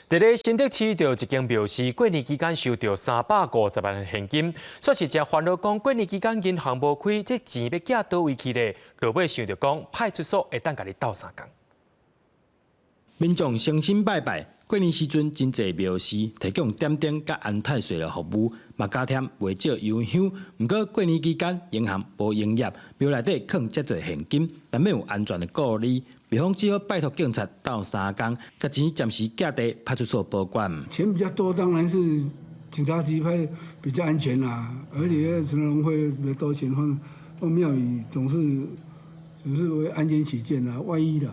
佇咧新竹市著一間廟寺，過年期間收著350萬現金，煞是誠煩惱講過年期間銀行無開，這錢欲寄佗位去咧？落尾想著講派出所會當共你鬥相共。民眾誠心拜拜，過年時陣真濟廟寺提供點燈佮安太歲的服務，嘛加添袂少油香。毋過過年期間銀行無營業，廟內底囥遮濟現金，難免有安全的顧慮。廟方只好拜託警察鬥相共，共錢暫時寄佇派出所保管。錢比較多，當然是警察局派比較安全啦。而且陳龍會比較多錢放放廟宇，總是為安全起見啦。萬一的，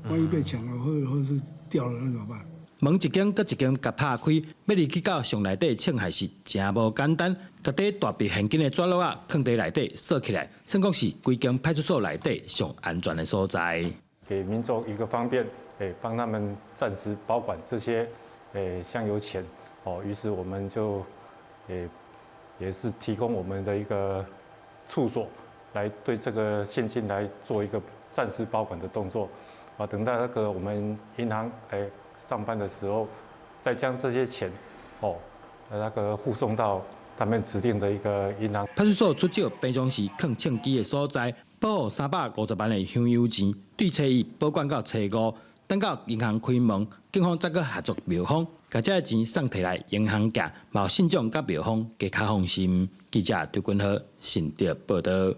萬一被搶了，或者是掉了，那怎麼辦？門一間閣一間共拍開，欲入去到上內底稱還是誠無簡單。共提大筆現金的紙橐仔囥佇內底鎖起來，算講是規間派出所內底上安全的所在。給民眾一個方便，誒，幫他們暫時保管這些香油錢，哦，於是我們就也是提供我們的一個處所，來對這個現金來做一個暫時保管的動作，啊，等到那個我們銀行上班的時候，再將這些錢，哦，那個護送到他們指定的一個銀行。派出所出借平常時囥秤機的所在，保護350萬的香油錢，對初一保管到初五，等到銀行開門，警方再閣合作廟方，共這个錢送提來銀行寄，嘛予信眾佮廟方加較放心。記者劉君和新竹報導。